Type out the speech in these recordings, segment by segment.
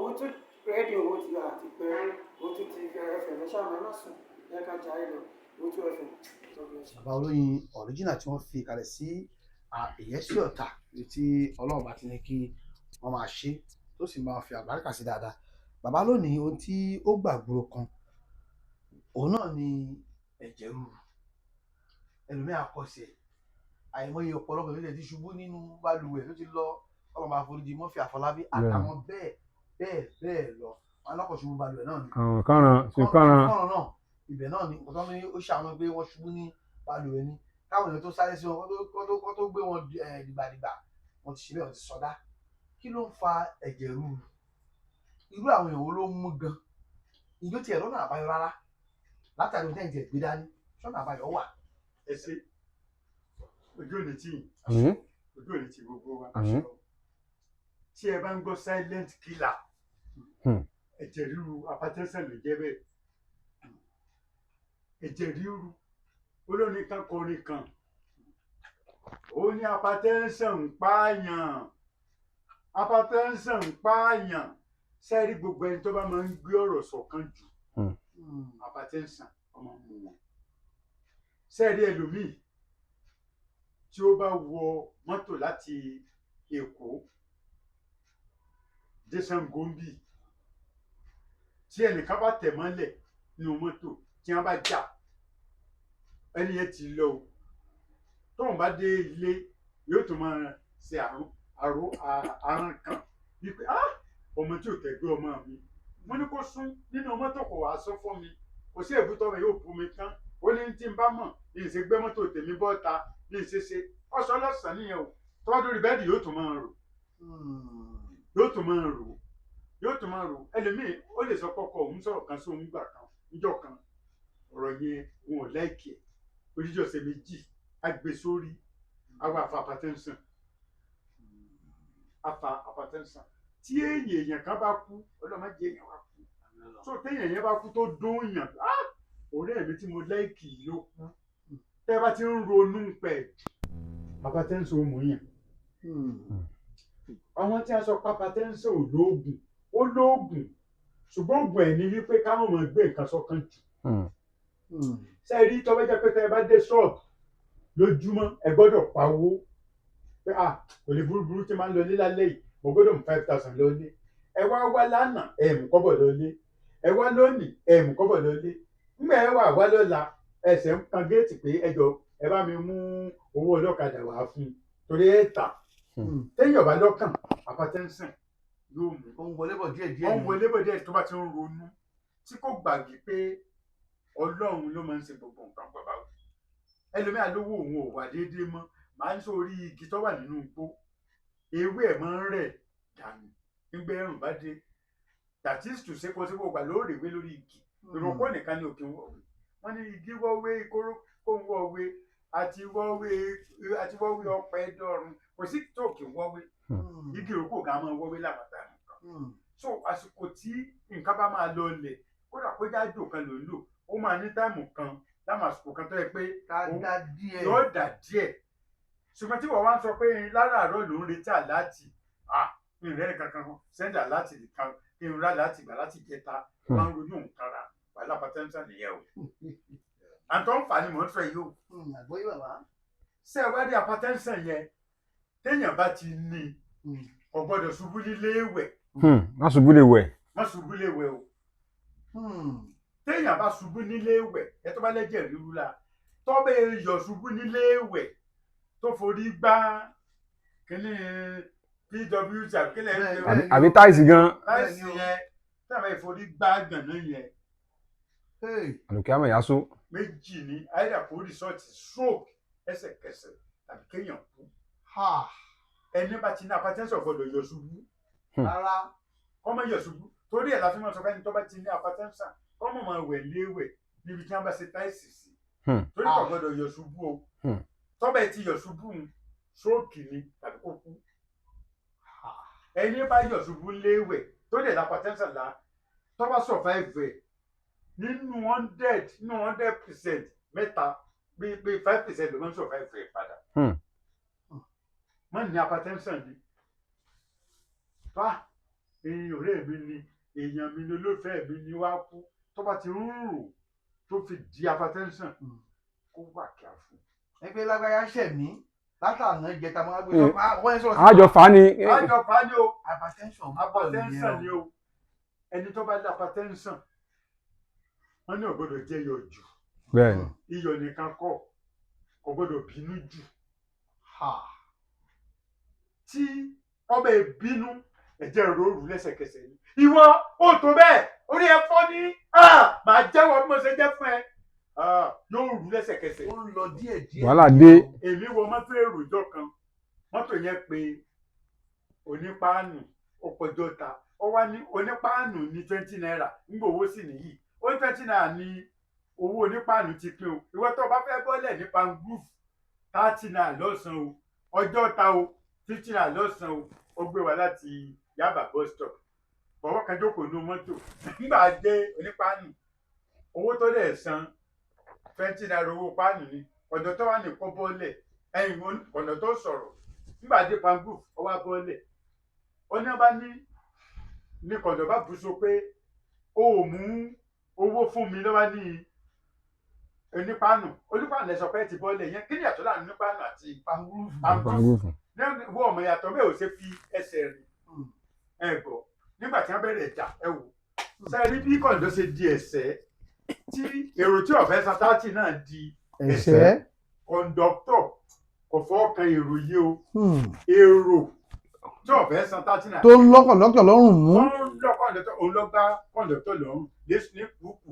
Owótú rédíò, ó ti àti pé Owótú ti FM. Ẹ ṣáà ẹ má sùn, ẹ ká jayé lọ. Owótú FM. God bless you. Bàbá Olóyin Original tí wọ́n fi kalẹ̀ sí Ìyẹ́sí Ọ̀tà, ibi tí Ọlọ́run bá ti ní kí wọ́n máa ṣe, tó sì máa fi àlùbáríkà sí dáadáa. Bàbá, lónìí, ohun tí ó gbàgbóró kan, òun náà ni ẹ̀jẹ̀ ríru. Ẹlòmíà kọsẹ̀, àìmọye ọ̀pọ̀lọpọ̀ ló ti ṣubú nínú balùwẹ̀ tó ti lọ. Ọlọ́run máa foríjì Murphy Àfọlábí àtàwọn bẹ́ẹ̀ bẹ́ẹ̀ bẹ́ẹ̀ lọ. Wọn lọ́kọ̀ ṣubú balùwẹ̀ náà ni. Kànràn sí kànràn. Kànràn náà, ibẹ̀ náà ni nǹkan tó ní ó ṣàwọn pé wọ́n ṣubú ní balùwẹ̀ ni. Káwọn èèyàn tó sáré sí wọn, kó tó gbé wọn dìgbàdìgbà, wọ́n ti ṣe bẹ́ẹ̀, wọ́n ti sọdá. Kí ló ń fa ẹ̀jẹ̀ ríru? Irú àwọn èèyàn wo ló ń mú gan? Ìjó tiẹ̀ lọ́nà àbáyọ rárá látàrí ohun tẹ́yìn tiẹ̀ gbé dání, sọ́nà àbáyọ wà? Ẹ ṣe, ojú ò ní tì yín. Àmín. Ojú ò ní tì gbogbo wa. Àmín. Tí ẹ bá ń gbọ́ silent killer, ẹ̀jẹ̀ ríru, hypertension ló jẹ́ bẹ́ẹ̀. Ẹ̀jẹ̀ ríru, olórin kan kọrin kan, ó ní hypertension ń pààyàn, hypertension ń pààyàn. Sẹ́ẹ̀rí, gbogbo ẹni tó bá máa ń gbé ọ̀rọ̀ sọ̀kan jù, hypertension ọmọ mú wọn. Sẹ́ẹ̀rí, ẹlòmíì tí ó bá wọ mọ́tò láti Èkó dé Ṣàngó ń bì, tí ẹnìkan bá tẹ̀ mọ́lẹ̀ nínú mọ́tò, tí wọ́n bá jà, ẹni yẹn ti lọ o. Tóun bá dé ilé, yóò tún máa ṣe àrùn àrò àrùn kan wípé, "Ah, ọmọ tí ò tẹ̀gbẹ́ ọmọ mi, mo ní kó sún nínú mọ́tò, kò wá sún fún mi, kò sí èbútọ́ rẹ̀, yóò bú mi tán." Ó ní tí n bá mọ̀ ní ìṣe gbé mọ́tò tèmi bọ́ta ní ìṣe ṣe ọ̀sán lọ́sàn-án nìyẹn o. Tó bá dórí bẹ́ẹ̀dì, yóò tún máa rò, yóò tún máa rò, yóò tún máa rò. Ẹlòmíì, ó lè sọ kọkọ òun sọ̀rọ̀ kan sóun gbà kan níjọ́ kan, ọ̀rọ̀ yẹn òun ò like ẹ̀. Odidi ọ̀sẹ̀ 2, á gbé sórí, á wà fa hypertension, á fa hypertension. Tí èèyàn kan bá kú, ọlọ́mọ jẹ́ èèyàn wá kú, so téèyàn yẹn bá kú tó dún yàn, ah, ọ̀rẹ́ mi tí mo like ló kú, tẹ́ bá ti ń ronú pẹ̀, hypertension ó mú yàn. Àwọn tí a sọ pé hypertension ò lóògùn, ó lóògùn, ṣùgbọ́n òògùn ẹ̀ ní wípé ká má máa gbé nǹkan sọ́kàn jù. Ṣe rí, tọ́wọ́ jẹ́ pé tẹ́ ẹ bá dé ṣọ́ọ̀bù lójúmọ́, ẹ gbọ́dọ̀ pawó pé, ah, kò lè burúburú tí máa ń lọ ilé lálẹ́ yìí, mo gbọ́dọ̀ mú 5,000 lọ ilé. Ẹ wá wá lánàá, ẹ mú kọ́bọ̀ lọ ilé. Ẹ wá lónìí, ẹ mú kọ́bọ̀ lọ ilé. Ńgbà ẹ wà wá lọ́la, ẹsẹ̀ ń kan géètì pé ẹ jọ, ẹ bá mi mú owó ọlọ́kadà wá fún un, torí ẹ tà. Téèyàn bá lọ́kàn, hypertension yóò mú. Ó ń wọlé bọ̀ díẹ̀ díẹ̀. Wọ́n ni. Wọlé bọ̀ díẹ̀. Tó bá ti ń ronú, tí kò gbàgbé pé Ọlọ́run ló máa ń ṣe gbogbo nǹkan, bàbá o. Ẹlòmíà lówó òun ò wà déédéé mọ́, màá ń sórí igi tó wà nínú igbó, ewé ẹ̀ máa ń rẹ̀ dànù nígbà ẹ̀rùn bá dé. That is to say, kó sí gbogbo lóòrè wé lórí igi ìrókò nìkan ní òkè wọ̀wé. Wọ́n ní igi wọ́wé, ìkóró kó ń wọ́wé, àti wọ́wé, àti wọ́wé ọ̀pẹ dọ̀run, kò sí tó òkè wọ́wé. Igi ìrókò gan máa wọ́wé làbàtà nìkan. So àsìkò tí nǹkan bá máa lọ lẹ̀, kódà kó jájò kan ló ń lò, ó máa ní time kan láwọn àsìkò kan tó yẹ pé Ká dá díẹ̀. Yóò dà díẹ̀. Ṣùgbọ́n tí wọ́n wá ń sọ pé láràárọ̀ ló ń retí alert, ah, mi ò rẹ́rìn kankan, send alert nìkan kí n rà láti gbà láti jẹta, wọ́n ń ronú nǹkan ra wàhálà, hypertension nìyẹn o. Àtọ́ ń fà ni mò ń sọ yìí o. Àgbọ́yé, bàbá. Ṣé ẹ wá rí hypertension yẹn, téèyàn bá ti ní, kò gbọ́dọ̀ ṣubú nílé ìwẹ̀. Má ṣubú lè wẹ̀. Má ṣubú lé wẹ̀ o. Téèyàn bá ṣubú nílé ìwẹ̀, ẹ tó bá lẹ́jẹ̀ ríru la, tọ́bẹ̀ yọ̀ ṣubú nílé ìwẹ̀, tó forí gbá kíní PWC àbí kílẹ̀ ń pè. Àbí tiles gan. Tiles yẹn, tí a bá forí gbá gànà yẹn, Àlùkí àmọ̀ ìyá só. Méjì ní àyídà, kó result stroke ẹsẹ̀kẹsẹ̀ tàbí kéèyàn kú. Ẹni bá ti ní hypertension gbọ́dọ̀ yọ̀ ṣubú. Rárá. Kọ́ mọ́ yọ̀ ṣubú. Torí ẹ̀ la fi máa sọ fẹ́ni tó bá ti ní hypertension, kọ́ mọ̀ máa wẹ̀ léwẹ̀ níbi tí wọ́n bá ṣe tiles sí, torí kò gbọ́dọ̀ yọ̀ ṣubú o. Tọ́bẹ̀ ti yọ̀ ṣubú ń, stroke ni tàbí kó kú. Ẹni bá yọ̀ ṣubú léwẹ̀ tó dẹ̀ la hypertension la, tó bá survive ẹ̀, nínú 100, nínú 100%, mẹ́ta bí 5% ló máa ń survive ẹ̀ padà. Má ní hypertension ni fa. Ẹ̀yin ọ̀rẹ́ mi ni, èèyàn mi ni, olólùfẹ́ mi ni, wá kú, tó bá ti ń rò tó fi di hypertension, kó wà careful. Ẹ pé lágbáyà ṣẹ̀ mí látàná ìjẹta máa gbé Mm. sọ wọ́n yẹn sọ̀rọ̀ sí Àjọ fa ni. Àjọ pa ni o. Hypertension má pọ̀ nìyẹn. Hypertension ni o. Ẹni tó bá ní hypertension, wọ́n ní ò gbọ́dọ̀ jẹ iyọ̀ jù. Bẹ́ẹ̀ ni. Iyọ̀ nìkan kọ́, kò gbọ́dọ̀ bínú jù. Ha. Tí ọbẹ̀ bínú, ẹ̀jẹ̀ ròrù lẹ́sẹ̀kẹsẹ̀ ni. Ìwọ ó tó bẹ́ẹ̀, orí ẹ fọ́ ní, màá jẹ́wọ́ bí mo ṣe jẹ́ fún ẹ. Ah, yóò rù lẹ́sẹ̀kẹsẹ̀. Ó ń lọ díẹ̀ díẹ̀. Wàhálà dé. Èmi wọ mọ́tò èrò ìjọ kan, mọ́tò yẹn pé onípaànù, ó pọjọ́ ta, ó wá ní onípaànù ní ₦20, nígbà owó sì nìyí, ó ní ₦20 ní owó onípaànù ti pín o. Ìwọ tó o bá fẹ́ bọ́lẹ̀ ní Pangrove, ₦30 lọ́sàn-án o, ọjọ́ ta o, ₦50 lọ́sàn-án o. Ó gbé wa láti Yaba bus stop, bọ̀wọ́ kan jókòó nínú mọ́tò. Nígbà dé onípaànù, owó tó dẹ̀ san ₦20, owó páànù ni. Ọ̀dọ̀ tó wà ní kó bọ́lẹ̀ ẹ̀yìn ọ̀nà tó sọ̀rọ̀. Nígbà dé Pangrove, ó wá bọ́lẹ̀, ó ní bá ní ní kọ̀dọ̀ bá bù so pé o ò mú owó fún mi lọ́wọ́ ní onípaànù. Onípaànù lẹ sọ pé ti bọ́lẹ̀ yẹn, kí ni ìyàtọ̀ láàrin onípaànù àti Pangrove. Pangrove? Pangrove. Ní wọ́n ọmọ ìyàtọ̀ bẹ́ẹ̀ ò ṣe fi ẹsẹ̀ rìn. Ẹ gbọ́, nígbà tí wọ́n bẹ̀rẹ̀ ìjà, ẹ wò sẹ́ẹ̀rí bí kọ̀ǹdọ́ ṣe di ẹ̀sẹ̀, tí èrò tí ọ̀fẹ́ san 30 náà di Ẹ̀ṣẹ́. Kọ̀ǹdọ́tọ̀ kò fọwọ́ kan èrò yìí o. Èrò tí ọ̀fẹ́ san 30 náà Tó ń lọ́kọ̀ lọ́kọ̀ lọ́rùn mú. Wọ́n ń lọ kọ̀ǹdọ́tọ̀, òun lọ gbá kọ̀ǹdọ́tọ̀ lọ́rùn lẹ́sùn ní kúkú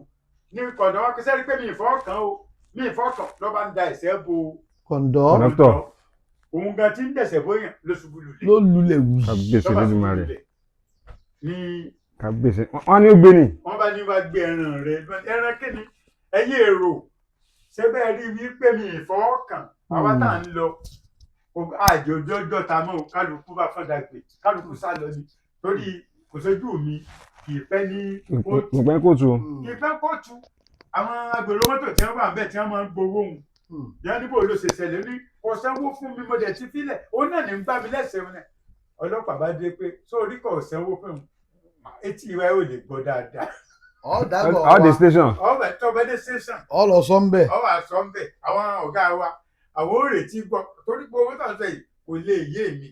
ní kọ̀ǹdọ́ wọn kí sẹ́rí pé mi ìfọwọ́ kan o, mi ìfọwọ́ kan, lọ́ba ń da ẹ̀sẹ̀ bo Kọ̀ǹdọ́. Kọ̀ǹdọ́tọ̀. Òun gan ti ń dẹ̀sẹ̀ bóyá ló ṣubú lulẹ̀. Ló lulẹ̀ wù. Kábíyèsí Lọ́ba ṣubú Olódùmarè. lulẹ̀ ní Kábíyèsí, wọ́n ní ó gbé ni. Wọ́n bá ní wá gbé ẹran rẹ̀. Ẹran kíni? Ẹ̀yin èrò, ṣé bẹ́ẹ̀ rí wípé mi ìfọwọ́kàn àwa tá à ń lọ àjò ọjọ́ ta mọ́ o. Kálukú bá fọ́n dàgbé, kálukú sá lọ ni, torí kò sójú mi kì í pẹ́ ní kóòtù. Kò pẹ́ kóòtù o. Kì í pẹ́ kóòtù. Àwọn agbèrò mọ́tò tí wọ́n wà bẹ́ẹ̀ tí wọ́n máa ń gbowó òun yẹn níbo ló ṣe ṣẹlẹ̀ ní kò sanwó fún mi, mo dẹ̀ ti fílẹ̀, òun náà ní ń gbá mi lẹ́sẹ̀ wọn náà. Ọlọ́pàá bá dé pé sórí kò sanwó fún mi, etí ìwà ò lè gbọ́ dáadáa. Ọ̀ dàgbọ̀ All the wa. station. Ọbẹ̀ tọ́bẹ̀ dé station. Ọ lọ sọ ń bẹ̀. Ọwọ́ àṣọ ń bẹ̀ àwọn ọ̀gá wa, àwọn ò retí gbọ́, torí pé owó tàn sọ yìí kò lè yé mi.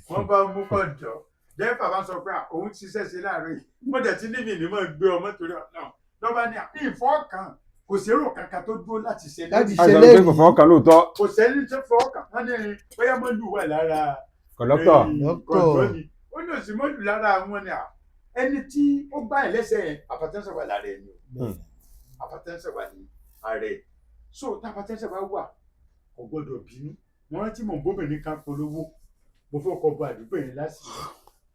Wọ́n bá mú kọ̀ǹdọ̀, dẹ́fà bá sọ pé òun ṣiṣẹ́ sí láàárọ̀ yìí, mo dẹ̀ ti níbi ní mọ̀ gbé ọmọ torí ọ̀nà lọ́ba ní ìfọ́kàn, kò sérò kankan tó dúró láti ṣe Láti lẹ́yìn. ṣe Àìsàn pé kò fọwọ́ kan lóòótọ́. Kò sẹ́ni tó fọ́ọ̀kàn, wọ́n ní bóyá mọ́lù wà lára Kọ̀ǹdọ́tọ̀. Dókítà. Kọ̀ǹdọ̀ ni ó ní òsì mọ́lù lára àwọn ni ẹni tí ó gbá ẹ̀ lẹ́sẹ̀ yẹn, àfàtẹ́sẹ̀ wà lára ẹni o, àfàtẹ́sẹ̀ wà ní ààrẹ. So táfàtẹ́sẹ̀ bá wà, kò gbọ́dọ̀ bínú. Mo rántí mò ń bóbìnrin kan polówó, mo fọkọ̀ bọ àdúgbò yẹn lásìkò.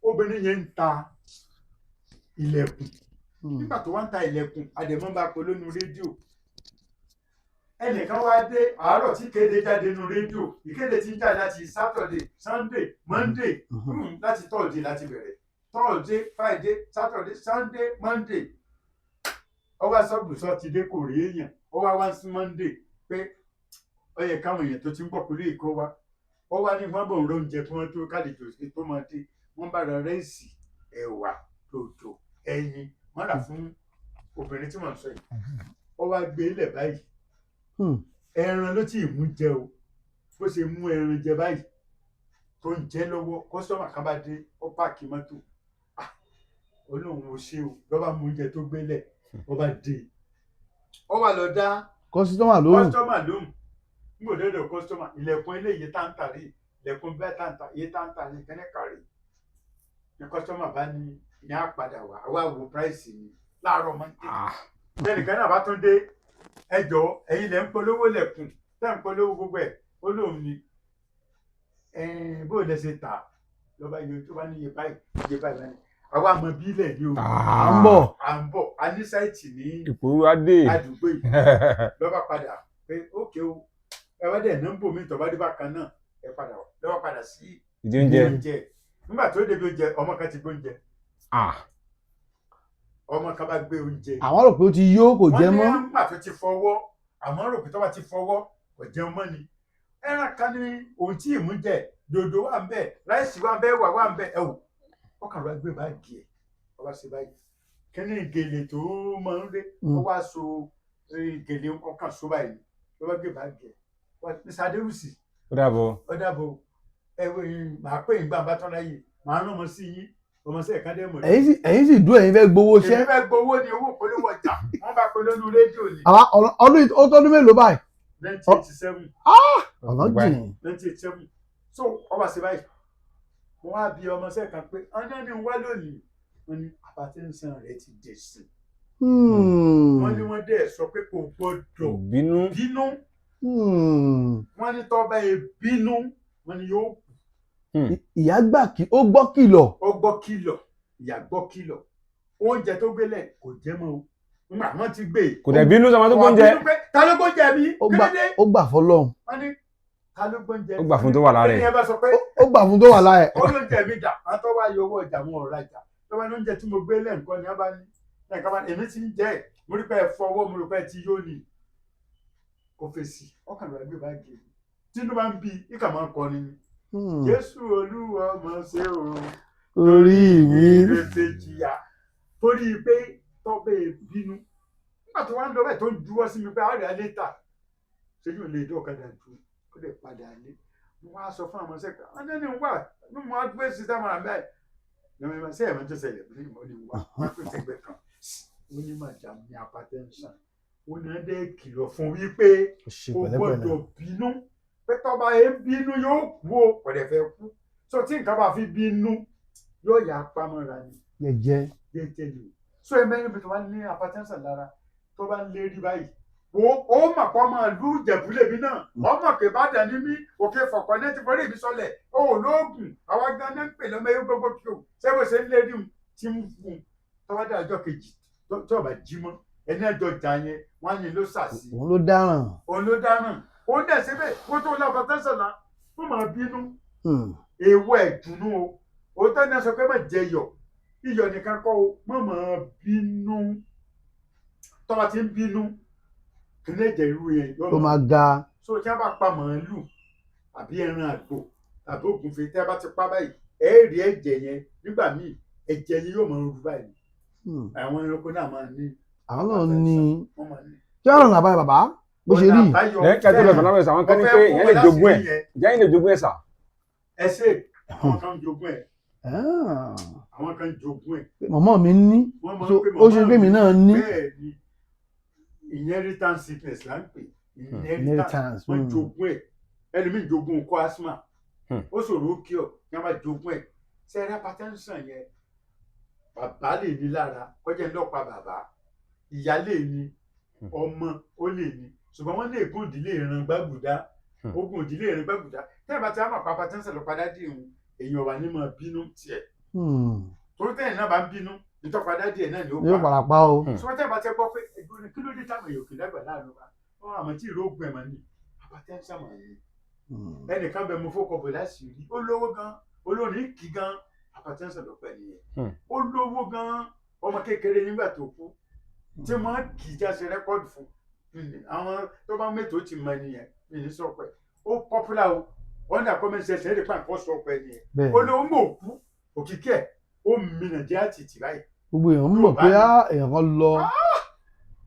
Obìnrin yẹn ń ta ilẹ̀kùn. Nígbà tó wá ń ta ilẹ̀kùn, àdèmọ́ bá polówó nu rédíò. Ẹnìkan wá dé àárọ̀ tí kéde jáde nu rédíò. Ìkéde ti ń jáde láti Saturday, Sunday, Monday, láti Thursday, láti bẹ̀rẹ̀ Thursday, Friday, Saturday, Sunday, Monday. Ó wá sọ́ọ̀bù sátidé, kò rí èèyàn. Ó wá wá sí Monday pé ó yẹ káwọn èèyàn tó ti ń bọ̀ pẹ̀lú ìkó wa. Ó wá ní wọ́n bọ̀ ń róúnjẹ kí wọ́n tó kálejò tó máa dé. Wọ́n bá ra rẹ́ẹ̀sì, ẹ̀wà, dòdò, ẹyin, wọ́n rà fún obìnrin tí mò ń sọ yìí. Ó wá gbé lẹ̀ báyìí. Ẹran ló tí ì mú jẹ o. Bó ṣe mú ẹran jẹ báyìí tó ń jẹ lọ́wọ́, customer kan bá dé, ó park mọ́tò. Ah, olóhùn ò ṣe o, lọ́ba mú oúnjẹ tó gbélẹ̀, ó bá dé, ó wà lọ dá Customer lóhùn. Customer lóhùn. N kò dọ́dọ̀ customer, ilẹ̀kùn eléyìí táǹtà rí, ilẹ̀kùn bẹ́ẹ̀ táǹtà iye táǹtà ní kẹ́nẹ́kà rí ni. Customer bá ní ní á padà wá, àwa wo price ni láàárọ̀ Monday. Lẹ́nìkan náà bá tún dé, ẹjọ́ ẹ̀yin lẹ́ ń polówó lẹ̀kùn, tẹ́ ń polówó gbogbo ẹ̀. Ó lóun ni bó lẹ ṣe tà lọ́ba iye tó bá ní iye báyìí, iye báyìí báyìí, àwa mọ bílẹ̀ ni o. À ń bọ̀. À ń bọ̀, a ní site ní Ipò wa dé. àdúgbò yìí. Lọ́ba padà pé ókè o, ẹ wá dẹ̀ nọ́mbò mi, tọ́ba dé bákan náà ẹ padà wá. Lọ́ba padà sí Ìdí oúnjẹ. oúnjẹ. Nígbà tó débi oúnjẹ, ọmọ kan ti gbé oúnjẹ. Ọmọ kan bá gbé oúnjẹ. Àwọn rò pé ó ti yó, kò jẹ mọ́. Wọ́n ní nígbà tó ti fọwọ́, àmọ́ rò pé tó bá ti fọwọ́ kò jẹun mọ́ ni. Ẹran kan ní ohun tí ìmú jẹ, dòdò wà ń bẹ, rice wà ń bẹ, wà wà ń bẹ. Ẹ wò. Ọkàn rẹ̀ gbé báàgì ẹ̀, ọba ṣe báyìí, kíní gèlè tó máa ń dé, ó wá so gèlè, ọkàn so báyìí, ló bá gbé báàgì ẹ̀ wá, Mr. Adéwùsì, Ó dàbọ̀. Ó dàbọ̀. Ẹ wo, màá pè yín gbàǹbá tán láyè, màá rán ọmọ sí yín, ọmọ sí ẹ̀ka dẹ́mọ̀. Ẹ̀yin sì dúró, ẹ̀yin fẹ́ gbowó Èmi iṣẹ́. fẹ́ gbowó ni, owó polówó ọjà wọ́n bá polówó rédíò ni. Àwa ọdún ó tọ́dún mélòó báyìí? 1987. Ọ̀nà jìn. 1987. So ọba ṣe báyìí, mo wá bi ọmọ sẹ́ẹ̀kan pé ọjọ́ ni wá lónìí, wọ́n ní hypertension rẹ̀ ti dé sí. Wọ́n ní wọ́n dẹ̀ sọ pé kò gbọ́dọ̀ Bínú. bínú. Wọ́n ní tọ́ba ẹ bínú, wọ́n ní yóò Ìyá gbà kí ó gbọ́ kìlọ̀. Ó gbọ́ kìlọ̀, ìyá gbọ́ kìlọ̀. Oúnjẹ tó gbélé kò jẹ́ mọ́ o, nígbà wọ́n ti gbé e. Kò dẹ̀ bínú sọmọ tó gbóúnjẹ. Wọ́n bínú pé ta ló gbóúnjẹ mi? Ó kí gbà ló dé? Ó gbà fọlọ́run. Wọ́n ní ta ló gbóúnjẹ? Ó gbà fún tó wà lára ẹni ẹ̀. ẹ bá sọ pé Ó gbà fún tó wà lára ẹ̀. Ó lóúnjẹ mi dà? Àwọn tó wá yọ owó ọjà, wọn ò rajà. Tó bá ní oúnjẹ tí mo gbé lẹ́ǹkan ni wọ́n bá ní ẹ̀ka bá ní èmi ti ń jẹ́ ẹ̀, mo rí pé ẹ fọwọ́, mo rí pé ẹ ti yó ni. Kò fèsì, ọkàn rẹ̀ gbé báàgì mi. Tínú bá ń bí ìkà máa ń kọrin ni. Jésù Olúwa mọ̀ ṣe o Orí mi. Ìrètè jìyà torí pé tọ́bẹ̀ bínú. Nígbà tó wá ń lọ bẹ́ẹ̀, tó ń juwọ́ sí mi pé àárẹ̀ létà ṣéjú lè dé ọ̀kadà ju, ó lè padà lé. Mo wá sọ fún àwọn sẹ́kẹ̀ ọ̀nà ní wà ní mo á gbé sísá máa bẹ́ẹ̀ lọ́mọ ẹ̀ ṣe ẹ̀mọ́ tó ṣẹlẹ̀ ní ìmọ̀ ní wà wọ́n pè sẹ́gbẹ̀ kan, ó ní madam ní hypertension, ó ní ẹ̀ kìlọ̀ fún wípé Ó ṣe kò pẹ̀lẹ́pẹ̀lẹ́. gbọ́dọ̀ bínú, pé tọ́ba ẹ̀ ń bínú yóò kú o, kò dẹ̀ fẹ́ kú. So tí nǹkan bá fi bínú, yóò yà á pamọ́ra ni. Jẹ́jẹ́. Jẹ́jẹ́ ni o. So ẹ mẹ́rin bí tó bá ní hypertension lára, tó bá ń lérí báyìí, wo ó mà pọ́ máa lú jẹ̀búlẹ̀bí náà, ọmọ kè bá dà ní mí òkè fọ̀kọ̀ ní ti forí mi sọlẹ̀ ó ò lóògùn, àwa gan ní ń pè lọ́mọ ewu gbogbo kí o ṣé bó ṣe ń lérí un tí ń fún un, tó bá dà ọjọ́ kejì tó bá jí mọ́ ẹni ẹjọ́ jà yẹn, wọ́n á ní ló sàsí. Òun ló dáràn. Òun ló dáràn, òun dẹ̀ síbẹ̀ kó tó lọ́kọ̀ tẹ́sán la ó máa bínú. Èèwọ̀ ẹ̀dùnú o, òótọ́ ní sọ pé má jẹ iyọ̀, iyọ̀ nìkan kọ́ o, má máa bínú. Tọ́ba ti ń bínú, kìnìún ẹ̀jẹ̀ irú yẹn yóò Ó máa ga. So tí wọ́n bá pa màálù àbí ẹran àgbò tàbí ògúnfe, tí wọ́n bá ti pa báyìí, ẹ rí ẹ̀jẹ̀ yẹn nígbà míì, ẹ̀jẹ̀ yẹn yóò máa rú báyìí. Àwọn ẹranko náà máa ní. Àwọn náà ní. Wọ́n máa ní. Kí ọ̀rọ̀ làbáyé bàbá bó ṣe rí. Ọ̀nà àbáyọ. Lẹ́yìn kí a tó lọ fún àwọn kan ní pé ìyẹn lè jogún ẹ̀, ìyẹn lè jogún ẹ̀ sà. Ẹ ṣe, àwọn kan jogún ẹ̀. Ah. Àwọn kan jogún ẹ̀. Mọ̀mọ́ mi ní. Wọ́n máa So ń pè ó ṣe pé mi náà ní. Bẹ́ẹ̀ ni, inheritance sickness là ń pè, inheritance. Inheritance. Wọ́n jogún ẹ̀. Ẹlòmíì jogún kó asthma, ó ṣòro ó kí ọ kí wọ́n bá jogún ẹ̀. Sẹ́rẹ́ hypertension yẹn, bàbá lè ní lára, kọjá ńlọ́pa bàbá, ìyá lè ní, ọmọ ó lè ní, ṣùgbọ́n wọ́n ní ègún ìdílé ìran gbàgùdá. Ogun ìdílé ìran gbàgùdá. Tẹ́lẹ̀ bá ti á mọ̀ pa hypertension lọ padà dì ìhun, èèyàn wà ní máa bínú tiẹ̀, torí tẹ́yìn náà bá ń bínú, ìtọ́padà díẹ̀ náà ni ó Yóò pa. padà pa o. Sọ tẹ́ bá tẹ́ gbọ́ pé ẹgbẹ́ ní kí ló dé táwọn èèyàn kì í dàgbà láàrin wa, wọn àmọ́ tí ìró ogun ẹ̀ mọ̀ ní hypertension mọ̀ ní. Ẹnìkan bẹ mo fọkọ bò láṣìírí, ó lówó gan, olórin kì gan, hypertension ló pẹ̀ nìyẹn. Ó lówó gan, ọmọ kékeré nígbà tó kú tí wọ́n kì í jáse record fún. Àwọn tó bá mẹ́tò ti mọ ẹnìyẹn mi ní sọ pé ó popular o, wọ́n ní àkọ́mẹ́ ṣẹṣẹ ẹ̀rí pàǹkọ́ sọ pé ẹnìyẹn. Bẹ́ẹ̀. Ó lówó mọ̀ òkú òkìkí ẹ̀ ó mi Nàìjíríà tìtì báyìí. Gbogbo èèyàn ń mọ̀ pé á èèyàn kan lọ.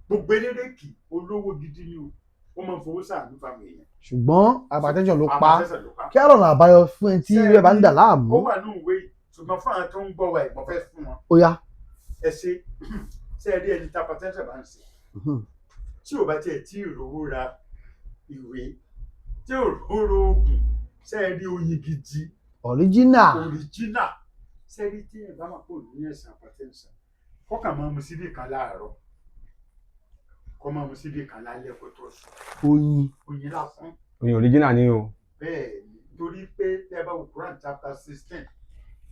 Gbogbo eléré kì í, olówó gidi ni o, ó máa ń fowó sàánú fáwọn èèyàn. Ṣùgbọ́n hypertension ló pa. Hypertension ló pa. Kí ọ̀nà àbáyọ fún ẹni tí irú ẹ̀ bá ń dà láàmú? Ó wà ní ìwé yìí, ṣùgbọ́n fún àwọn tó ń gbọ́ wa, ìmọ̀ fẹ́ fún wọn. Ó yá. Ẹ ṣe, ṣe rí ẹni tí hypertension bá ń ṣe, tí ò bá tiẹ̀ tí ì rówó ra ìwé, tí ò rówó ra oògùn, ṣe rí oyin gidi, Original. Original. Ṣe rí tí ẹ̀ bá máa kó ní ẹ̀sán hypertension, kọ́kàn máa mu síbí kan láàárọ̀, kọ́ máa mu síbí kan lálẹ́ kó tó sùn. Oyin. Oyin lásán. Oyin original ni o. Bẹ́ẹ̀ ni, torí pé tẹ́ bá wo Quran chapter 16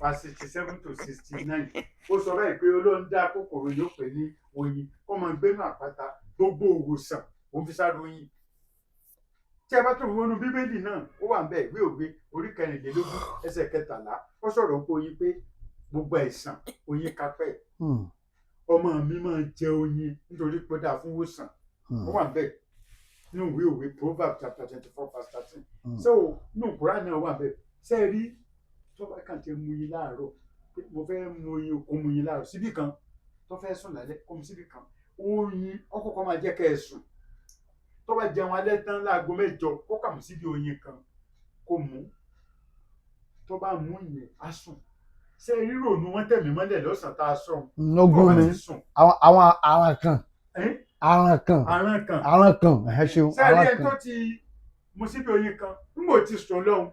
verse 67 to 69, ó sọ báyìí pé Olóhùn dá kòkòrò, yóò pè ní oyin, kó máa gbénu àpáta, gbogbo òwòsàn òun fi sáré oyin. Tí ẹ bá tún wọnú Bíbélì náà, ó wà ń bẹ, ìwé Òwe orí 24 ẹsẹ̀ 13, ó sọ̀rọ̀ pé oyin, pé gbogbo àìsàn oyin kápẹ́. Ọmọ mi máa jẹ oyin nítorí pé ó dáa fún ìwòsàn. Ó wà ń bẹ nínú ìwé Òwe, Proverbs chapter 24 verse 13. So nínú Quran náà wà bẹ́ẹ̀. Ṣe é rí, tó bá kàn ti mú yín láàárọ̀ Pé mo fẹ́ mu oyin, kó mu oyin láàárọ̀ síbí kan, tó fẹ́ sùn lálẹ́ kó mu síbí kan. Oyin ọkọ̀ọ̀kan máa jẹ́ kẹ́ ẹ sùn. Tó bá jẹun alẹ́ tán láago 8, kó kà mú síbi oyin kan kó mu. Tó bá mú yẹn, á sùn. Ṣé rírònú wọn tẹ̀mí mọ́lẹ̀ lọ́sàn-án tá a sọ̀hún? Lọ́gùn ni. Ti sùn. Àwọn aràn kan. Ẹ́n? Aràn kan. Aràn kan. Aràn kan, ẹ ṣeun. Ṣé rí Aràn ẹni kan. tó ti mu síbi oyin kan n kò ti sùn lọ́hùn,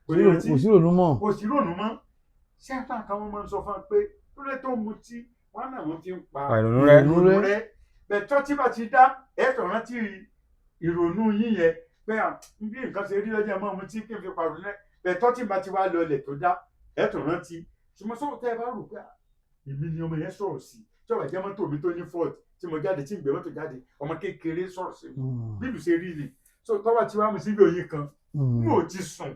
kò ní rántí. Kò sí ìrònú mọ́. Kò sí rònú mọ́. Ṣé apá kan wọn máa ń sọ fún wa pé lórí tó mutí wọn náà wọn fi ń pa ìrònú rẹ. Ìrònú rẹ. Rẹ bẹ́ẹ̀ tó tí bá ti dá ẹ̀tọ́ rántí ìrònú yín yẹn pé à bí nǹkan ṣe rí lọ́jọ́ mọ́ mutí kí n fi pàrọ̀ rẹ bẹ́ẹ̀ tó tí bá ti wá lọlẹ̀ tó dá ẹ̀tọ́ rántí. Ṣùgbọ́n sọ́wọ́ tẹ́ ẹ bá rò pé à, èmi ni ọmọ yẹn sọ̀rọ̀ sí, tí ọ̀rọ̀ jẹ́ mọ́tò mi tó ní fault tí mo jáde tí ń gbé mọ́tò jáde, ọmọ kékeré sọ̀rọ̀ sí mi, bílù ṣe rí ni. So tọ́wọ́ tí wàá mu síbi oyin kan n ò ti sùn,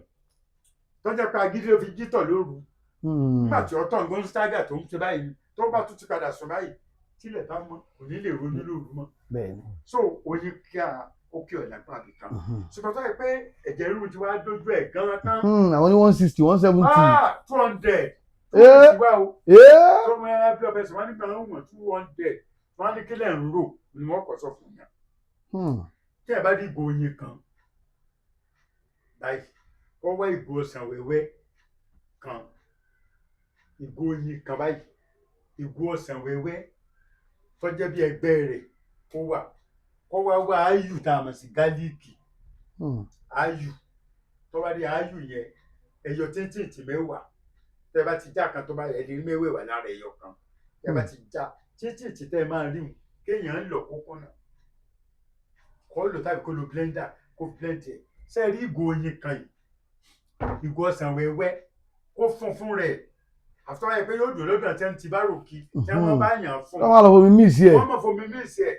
tọ́jà pé agídí ló fi jítọ̀ lóru nígbà tí ọtọ̀ ń gbọ́n tó ń ṣe báyìí, tó bá tún ti padà sùn báyìí, tílẹ̀ bá mọ́ kò ní lè ronú lóru mọ́. Bẹ́ẹ̀ni. So oyin kí a ó kí ọ̀nà pa àbí kan, ṣùgbọ́n tó yẹ pé ẹ̀jẹ̀ ríru ti wá dójú ẹ̀ gan-an tán. Àwọn ní 160, 170. 200 Eh. ti wá o. Ee. Tó mọ ẹ bí ọbẹ̀ sọ wọn nígbà wọn wọ̀n 200, wọn ní kílẹ̀ ń rò ni wọ́n kọ̀ sọ fún yàn. Tí ẹ bá rí ìgò oyin kan báyìí, kó wá ìgò ọsàn wẹ́wẹ́ kan, ìgò oyin kan báyìí, ìgò ọsàn wẹ́wẹ́ tó jẹ́ bí ẹgbẹ́ rẹ̀ kó wà, kó wá wá áyù tá a mọ̀ sí gálíìkì. Áyù tó bá rí áyù yẹn, ẹyọ tíntìntì 10, tẹ́ bá ti já kan tó bá yẹ lè rí mẹ́wẹ̀ẹ̀wá lára ẹyọ kan. Tẹ́ bá ti já tíntìntì tẹ́ máa rí mu kéèyàn ń lọ kókó náà, kó lò tàbí kó lo blender kó blend ẹ̀. Ṣe rí ìgò oyin kan yìí, ìgò ọsàn wẹ́wẹ́ kó funfun rẹ̀, àfitọ́ yẹ pé yóò dùn lọ́dọ̀ tí wọ́n ti bá rò kí tí wọ́n bá yàn fún. Wọ́n máa lọ fomi mix ẹ̀. Wọ́n mọ̀ fomi mix ẹ̀.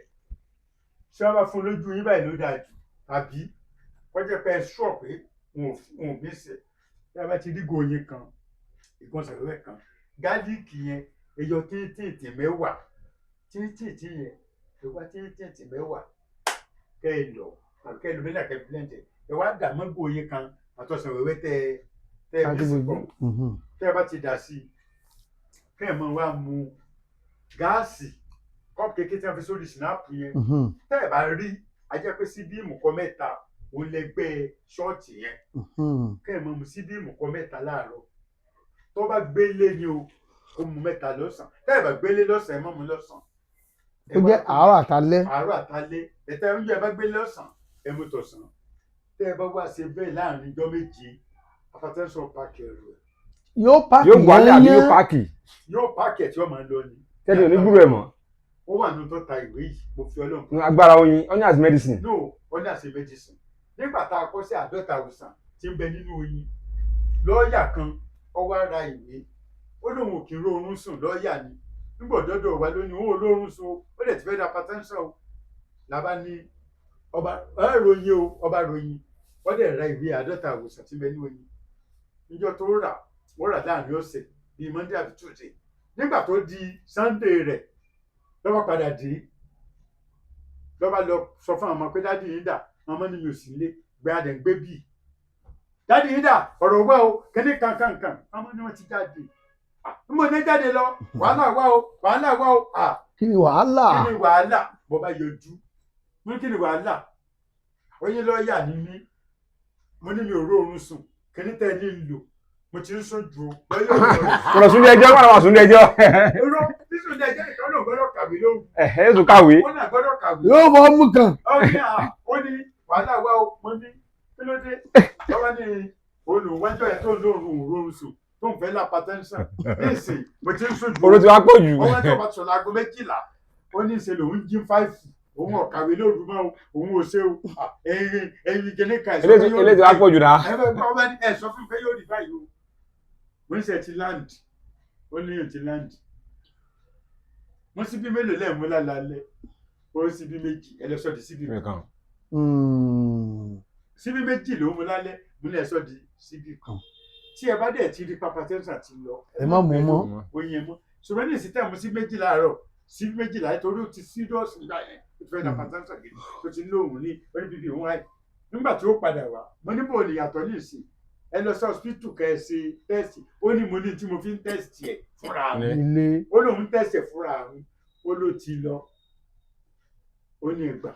Ṣé wọ́n bá fún lójú yín báyìí ló dáa jù, tàbí wọ́n jẹ́ pé ẹ sọ̀ pé wọn ò mix ẹ̀. Tí wọ́n bá ti rí ìgò oyin kan, ìgò ọsàn wẹ́wẹ́ kan, gálíìkì yẹn ẹyọ tíntìntì 10, tíntìntì yẹn ẹwà tíntìntì 10 kẹ́ ẹ lọ tàbí kẹ́ ẹ lọ blender kẹ́ ẹ blend ẹ̀, ẹ wá dà mọ́ ìgò oyin kan àtọ̀sán wẹ́wẹ́ tẹ́ ẹ mix pọ̀. Tẹ́ ẹ bá ti dà sí i, kẹ́ ẹ máa wá mu gáàsì kọ́ọ̀pù kékeré tí wọ́n fi sórí sinapu yẹn. Tẹ́ ẹ bá rí, a jẹ́ pé síbí ìmùkọ 3 òun lẹ́gbẹ́ ṣọ́ọ̀tì yẹn. Kẹ́ ẹ máa mu síbí ìmùkọ 3 láàárọ̀. Tó bá gbélé ni o, kó mu 3 lọ́sàn-án. Tẹ́ ẹ bá gbélé lọ́sàn-án, ẹ má mu lọ́sàn-án. Ó jẹ́ àárọ̀ àtalẹ́. Àárọ̀ àtalẹ́ ẹ̀tẹ́ oúnjẹ bá gbélé lọ́sàn-án, ẹ mú tọ̀sán. Tẹ́ ẹ bá wá ṣe bẹ́ẹ̀ láàrin ijọ́ 7, hypertension páàkì ẹ̀rù ẹ̀. Yóò páàkì. Yóò wálé àbí yóò yányán. páàkì? Yóò páàkì ẹ̀ tí ó máa ń lọ ni. Tẹ́lẹ̀ onígbúrò ẹ̀ mọ́. Ó wà nínú tó ta ìwé yìí, mo fi Ọlọ́run. Ní agbára oyin, onion as medicine. No, onion as medicine. Nígbà tá a kọ́ sí 50 àwòsàn tí ń bẹ nínú oyin, lọ́ọ̀yà kan ó wá ra ìwé, ó lóun ò kí ń róorun sùn. Lọ́ọ̀yà ni. Nígbà dọ́dọ̀ wa lónìí, òun ò lóorun sùn o, ó lè ti fẹ́ da hypertension o. Làbá ní ọba ẹ ròyìn o, ọba ròyìn, wọ́n dẹ̀ ra ìwé 50 àwòsàn tí ń bẹ nínú oyin. Níjọ́ tó rà, wọ́n rà láàrin ọ̀sẹ̀ bíi Monday àbí Tuesday. Nígbà tó di Sunday rẹ̀ lọ́ba padà dé, lọ́ba lọ sọ fún àwọn ọmọ pé daddy yín dà? Àwọn ọmọ ní mi ò sí nílé, gbé adẹ̀ ń gbé bíi daddy yín dà, ọ̀rọ̀ wá o, kíní kankankan. Àwọn ọmọ ní wọ́n ti jáde. N mo ní jáde lọ, wàhálà wá o, wàhálà wá o. Kí ni wàhálà? Kí ni wàhálà? Mo bá yọjú, mo ní kí ni wàhálà? Oyin lọ́ọ̀yà ni mí. Mo ní mi ò róorun sùn, kíní tẹ́ ẹ ní lò, mo ti ń sùn jù o lọ́yọ̀. Kò lọ sún ilé ẹjọ́, wọ́n lọ sún ilé ẹjọ́. Irọ́, sísùn ilé ẹjọ́ ìkan náà gbọ́dọ̀ kàwé lóhùn. Ẹ̀hẹ́, yóò tún kàwé. Wọ́n náà gbọ́dọ̀ kàwé. Yóò mọ ọmú kan. Ó ní à, ó ní wàhálà wá o. Mo ní kí ló dé? Lọ́wọ́ ní olùwájọ́ yẹn tó ń lóorun òórùn sùn tó ń fẹ́ lápá tẹ́ńsán nísìn, mo ti ń sùn jù. Oró ti wá pọ̀ jù. Ọwọ́ tó bá sọ láago 12, ó ní ìṣe lòun jí 5, òun ọ̀kàwé lóru mọ́ o, òun ò ṣe o. Ẹ̀yin ẹ̀yin kìíní kan ẹ̀ sọ pé yóò Eléyìí ti wá pọ̀ jù náà. ẹ fẹ́ gbọ́, ọba ní ẹ sọ fún mi pé yóò rí báyìí o. Mo ní sẹ́ ti land, ó ní yóò ti land. Mo síbí mélòó lẹ́ẹ̀mú lálálẹ́? Ó síbí 2, ẹ lọ sọ di síbí kan. Síbí 2 ló mú lálẹ́, mo ní ẹ sọ di síbí kan. Tí ẹ bá dẹ̀ ti rí hypertension ti lọ, Ẹ má mú mọ́. Oyin ẹ mọ́. Ṣùgbọ́n ní ìsìn tẹ̀ mú sí 2 láàárọ̀, síbí 12, torí ó ti serious nígbà yẹn, ó ti fẹ́ na hypertension gidi, tó ti ní òun ní oní bíbí òun háì. Nígbà tí ó padà wá, mo ní bò ní ìyàtọ̀ ní ìsìn. Ẹ lọ sí hospital kẹ́ ẹ ṣe test. Ó ní mo ní tí mo fi ń test ẹ̀ fúnra mi. Ilé. Ó lóun test ẹ̀ fúnra mi, ó ló ti lọ. Ó ní ẹgbà,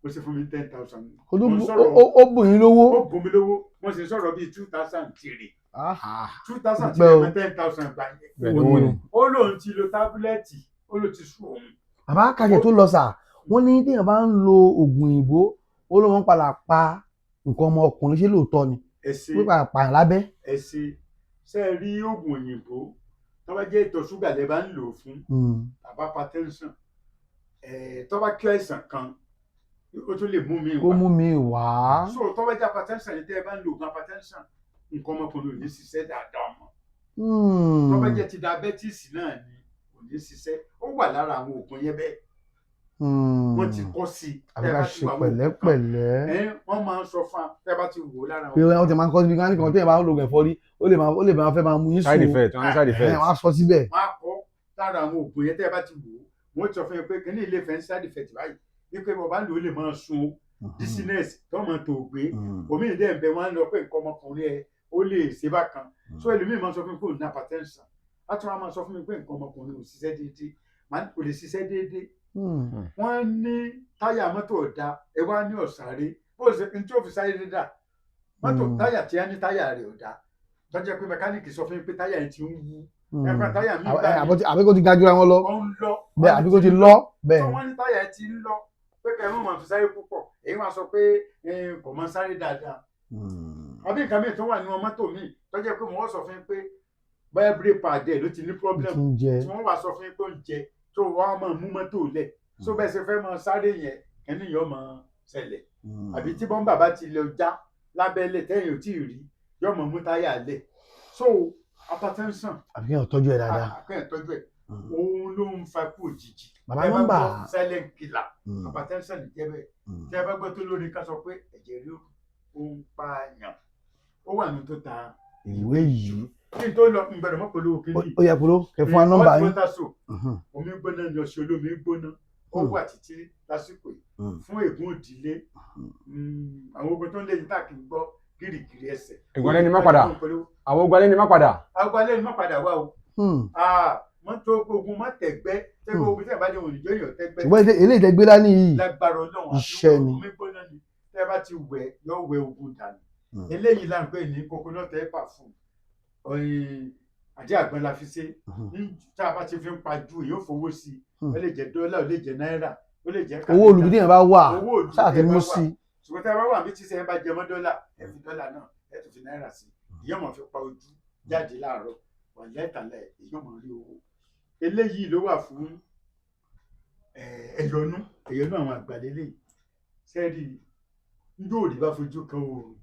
ó sì fún mi 10,000. Ó tún Mo ń sọ̀rọ̀. ó bùn yín lówó. Ó bùn mí lówó. Wọ́n sì sọ̀rọ̀ bíi 2003. Ah, 2003. Pẹ́ o. Mọ́ 10,000 gbà yẹn. Bẹ́ẹ̀ ni, owó ni. Ó lóun ti lo tablet, ó ló ti sùn òun. Bàbá kàkẹ́ tó lọ sà, wọ́n ní téèyàn bá ń lo oògùn òyìnbó, ó ló wọ́n padà pa nǹkan ọmọkùnrin. Ṣé lóòótọ́ ni? Ẹ ṣe. Wọ́n padà pààyàn lábẹ́. Ẹ ṣe. Ṣe é rí oògùn òyìnbó, tó bá jẹ́ ìtọ̀ ṣúgà lẹ́ bá ń lò fún tàbá hypertension ẹ̀, tó bá kí àìsàn kan, ó tún lè mú mi Kó wá. mú mi wá. So tó bá jẹ́ hypertension yìí, tẹ́ ẹ bá ń lo oògùn hypertension, nǹkan ọmọkùnrin ò ní ṣiṣẹ́ dáadáa mọ́. Tó bá jẹ́ ti diabetes náà ni, kò ní ṣiṣẹ́. Ó wà lára àwọn oògùn yẹn bẹ́ẹ̀, wọ́n ti kọ́ sí i. Àbí Tẹ́ ẹ ká bá ti ṣe wo àwọn oògùn kan, pẹ̀lẹ́pẹ̀lẹ́. ẹ wọ́n máa ń sọ fún wa, tẹ́ ẹ bá ti wò ó lára Pé wọ́n ti máa ń kọ́ síbi kan nìkan, téèyàn bá ń lo oògùn ẹ̀fọ́rí, ó lè máa fẹ́ máa mú yín Side sùn. effect, wọ́n ní side effect. Ẹ̀, wọ́n á sọ síbẹ̀. Wọ́n á kọ́ lára àwọn oògùn yẹn. Tẹ́ ẹ bá ti wò ó, wọ́n ti sọ fún yín pé kíní ilé ìfẹ́ ń side effect báyìí, wípé bọ́ bá lò ó lè máa sun o, dizziness, tó máa tó gbé omi ìdẹ́ ẹ̀ ń bẹ. Wọ́n á lọ pé nǹkan ọmọkùnrin ẹ ó lè ṣe bákan. So ẹlòmíì máa sọ fún mi pé òun ní hypertension, á tún wá máa sọ fún mi pé nǹkan ọmọkùnrin ò ṣiṣẹ́ déédéé. Màá ní kò lè ṣiṣẹ́ déédéé. Wọ́n ní táyà mọ́tò ọ̀dà, ẹ wá ní ọ̀sáré bó ṣe ní tí ó fi sáré dídà mọ́tò. Táyà tí a ní táyà rẹ̀ ọ̀dà, tó jẹ́ pé mẹkáníìkì sọ fún mi pé táyà yẹn ti ń wú, ẹ̀fọn táyà mi gbà mí. Àbí kó ti ga jura wọn lọ. Ó ń lọ. Bẹ́ẹ̀, àbí kó ti lọ bẹ́ẹ̀. Tó wọ́n ní táyà yẹn ti ń lọ, pé kẹ́ ẹ mọ̀ máa fi sáré púpọ̀, èyí wá sọ pé kò máa sáré dáadáa. Àbí nǹkan mìíràn tó wà nínú mọ́tò míì tó jẹ́ pé wọ́n sọ fún yín pé bóyá brake pad ẹ̀ ló ti ní problem, Ti ń jẹ. tí wọ́n wá sọ fún yín pé ó ń jẹ, tó wọ́n á máa mú mọ́tò lẹ̀. So bẹ́ẹ̀ ṣe fẹ́ máa sáré yẹn, kẹ́ni yóò máa ṣẹlẹ̀. Àbí tí bọ́ńbà bá ti lọ já lábẹ́lẹ̀ tẹ́yìn ò tí ì rí, yóò máa mú táyà lẹ̀. So hypertension, Àbí kéèyàn tọ́jú ẹ̀ dáadáa. Àkẹ́yìn tọ́jú ẹ̀, òun ló ń fa ikú òjijì. Bàbá, Ẹ bá nọ́mbà. gbọ́ silent killer, hypertension ní jẹ́ bẹ́ẹ̀. Tí ẹ bá gbọ́ tó lórí ká sọ pé ẹ̀jẹ̀ ríru ó ń pààyàn, ó wà ní tó ta Ìwé yìí. Kí n tó lọ, n gbọ́dọ̀ mọ́ polówó kínní. Ó yẹ kúrò kẹ fún wa nọ́mbà yín. Hot water soap, omi gbóná ni, ọṣẹ olómi gbóná, ó wà títí lásìkò yìí fún ègún òdìlé, àwọn ogun tó ń lé ní tá kì í gbọ́ gírígírí ẹsẹ̀. Ègún alẹ́ ni má padà. Àwọn ogun alẹ́ ni má padà. Ogun alẹ́ ni má padà wá o. Ah, mọ́tò ogun má tẹ̀gbẹ́ tẹ́gbẹ́, ogun tẹ́ bá dé òní jẹ́ èèyàn tẹ́gbẹ́. Ṣùgbọ́n eléyìí tẹ́ gbé dání yìí, Lágbára Ọlọ́run, àti iṣẹ́ ni. Omi gbóná ni, tẹ́ bá ti wẹ̀, yóò wẹ̀ ogun dànù. Eléyìí là ń pè ní coconut oil perfume, ọyìn àti àgbọn la fi ṣe. Ní tá a bá ti fi ń pa ju, èyí ò fowó sí i. Ó lè jẹ́ dọ́là, ó lè jẹ́ náírà, ó lè jẹ́ Owó olùbí téèyàn bá wà owó òlù sáà ti tẹ́ bá mú wà. sí. Ṣùgbọ́n tí a bá wà bí tíṣe bá jẹ mọ́ dọ́là, ẹ fi dọ́là náà, ẹ tún fi náírà sí i, ìyẹn mọ̀ fi pa ojú jáde láàárọ̀ wà lẹ́tàlẹ̀, èyí mọ̀ rí owó. Eléyìí ló wà fún ẹ̀yọ́nú, ẹ̀yọ́nú àwọn àgbà lélẹ́yìí. Sẹ́ẹ̀rì njó òrì bá fojú kan oòrùn,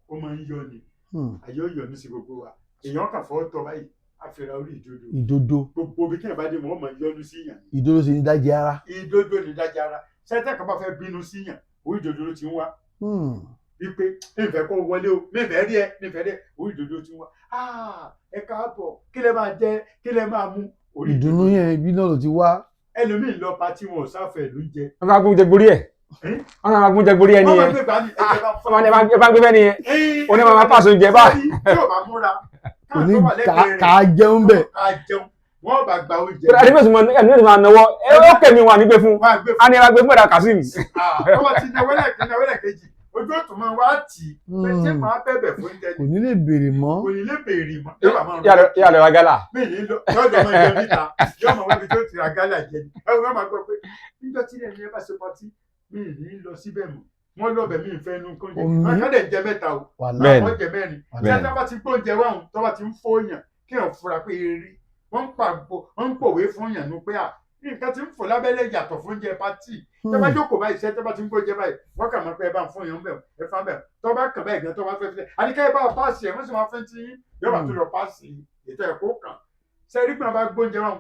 ó máa ń yọ ni. Àyè ó yọnu sí gbogbo wa. Èèyàn kàn fọ́ tọ́ báyìí, àfẹ́ra orí ìdodo. Ìdodo. Gbogbo ibi tí èèyàn bá dé, wọ́n máa yọnu sí yàn. Ìdodo sì ní dájì ara. Ìdodo ní dájà ara. Sẹ́tẹ̀ kan bá fẹ́ bínú sí yàn, orí ìdodo ló ti ń wá, wípé nífẹ̀ẹ́ kó wọlé o, nífẹ̀ẹ́ rí ẹ, nífẹ̀ẹ́ rí ẹ, orí ìdodo ti ń wá. Ah, ẹ káàbọ̀, kí lẹ máa jẹ, kí lẹ máa mú, orí Ìdùnnú yẹn, ibi náà ló ti wá. Ẹlòmíì lọ patí, wọn ò sáfẹ̀ ló ń jẹ. Wọ́n fẹ́ gbóúnjẹ gborí ẹ̀. Eh? Wọ́n fẹ́ gbóúnjẹ gborí ẹni Wọ́n máa yẹn. gbé gbani ẹgbẹ́ bá Wọ́n máa ní ẹ bá gbé bẹ́ẹ̀ nìyẹn. Ó ní máa pàṣẹ oúnjẹ báyìí. Tí ò bá múra, Kò ní ká jẹun bẹ̀. ká jẹun, wọ́n bá gba oúnjẹ. Ẹni bẹ́ẹ̀ sì mọ ẹni bẹ́ẹ̀ sì máa náwó ẹ, ó kẹ̀mí wọn ànígbé fún. Wọ́n á gbé A ní ẹ bá gbé fún ẹ̀dá Kazeem. Fún wọ́n ti náwó lẹ́ẹ̀kejì, náwó lẹ́ẹ̀kejì, ojú òtún máa wá tì í pé ṣé máa bẹ̀bẹ̀ fún oúnjẹ Kò ni. ní lè béèrè mọ́. Kò ní lè béèrè mọ́, yóò bá máa rún. Yà lọ ra gálà. Mí ní lọ yọ̀dọ̀ máa jẹun níta, yóò máa wábi tó ti ra gálà jẹ ni. Ẹ wọ́n máa gbọ́ pé níjọ́ tí ẹni ẹ bá ṣe patí, mí ní lọ síbẹ̀ mọ́, wọ́n lọ́bẹ̀ mí ìfẹ́ inú kóúnjẹ. Omi. Wọn kàn dẹ̀ jẹ mẹ́ta o. Wàhálà. Bẹ́ẹ̀ni. Wọ́n jẹ mẹ́rin. Tí Bẹ́ẹ̀ni. a bá ti gbóúnjẹ wáhùn, tó bá ti ń fóyàn, kí ẹ̀ fura pé eré wọ́n ń pàgbo, wọ́n ń pòwe fún yàn nú pé à nǹkan tí ń fò lábẹ́lẹ̀ yàtọ̀ fún oúnjẹ patí. Tó bá jókòó báyìí, iṣẹ́ tó bá ti ń gbóúnjẹ báyìí, wọ́n kà máa pé ẹ bá ń fún yàn bẹ̀, ẹ fún bẹ̀, tó bá kàn báyìí gan, tó bá fẹ́ fẹ́ àníkẹ́ ẹ bá páàsì ẹ̀, wọ́n sì máa fẹ́ tí yín yóò bá tún lọ páàsì ètò ẹ̀kọ́ kan. Sẹ́rí pé wọ́n bá gbóúnjẹ wọn,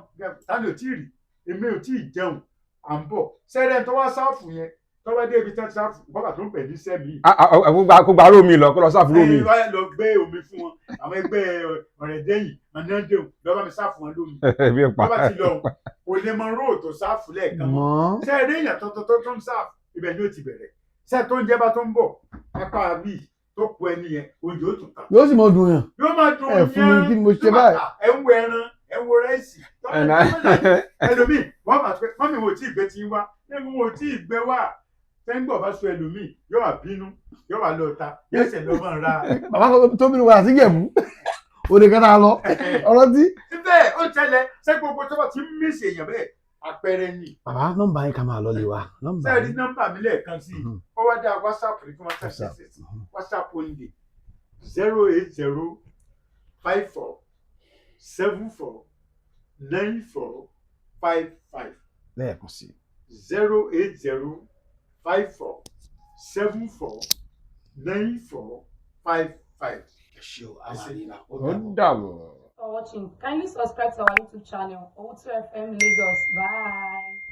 tani ò tí ì rí, èmi ò tí ì jẹun, à ń bọ̀. Sẹ́rí ẹni tó wá sáàfù yẹn, tó bá dé ibi tó ti sáàfù, bọ́bà tó ń pè ní sẹ́mi. Kó gba rómi lọ, kó lọ sáfù rómi. Ẹyin wá lọ gbé omi fún wọn, àwọn ẹgbẹ́ ọ̀rẹ́dẹ́yìn ọ̀nàdẹ́hùn lọ́ba mi sáàfù wọn lómi. Bí ẹ pa. Bọ́bá ti lọ, kò lè mọ róòtò sáàfù lẹ́ẹ̀kan mọ́. Mọ́. Ṣé eré èèyàn tó tó tó ń sáàfù, ibẹ̀ ni ó ti bẹ̀rẹ̀. Ṣé tó ń jẹ́ bá tó ń bọ̀ apá bíi Tó kú ẹni yẹn, oúnjẹ ó tún tàn. Yóò sì mọ dùn yàn. Yóò máa dùn. Ẹ fún mi, kí ni mo ṣe báyìí? Ẹ ń wo ẹran, ẹ ń wo rice. Ẹlòmíì wọ́n máa pẹ́ mọ́mí wo tí ìgbẹ́ ti ń wá, ẹ̀mí wo tí ìgbẹ́ wà tẹ́ńgbọ̀ bá sọ, ẹlòmíì yóò wá bínú, yóò wá lọ ta, yóò ṣẹ̀ lọ́ máa ra. Bàbá tó bínú wá sí Ìjẹ̀bú òde kan náà lọ ọ̀rọ̀ tí. Síbẹ̀ ó ṣẹlẹ̀ ṣé gbogbo tó bá ti ń mísì èèyàn bẹ́ẹ̀, àpẹẹrẹ ni. Bàbá, nọ́mbà yín ká máa lọ lè wa nọ́mbà Sẹ́ẹ̀rí yín. nọ́mbà mi lẹ́ẹ̀kan sí i? Ó wá dá WhatsApp rí kí wọ́n WhatsApp. ṣàṣìṣe WhatsApp only, 08054749455. Lẹ́ẹ̀kan sí i. 08054749455. Ẹ ṣé o, a máa rí i. Ó dàbọ̀. For watching. Kindly subscribe to our YouTube channel, O2 FM Lagos. Bye.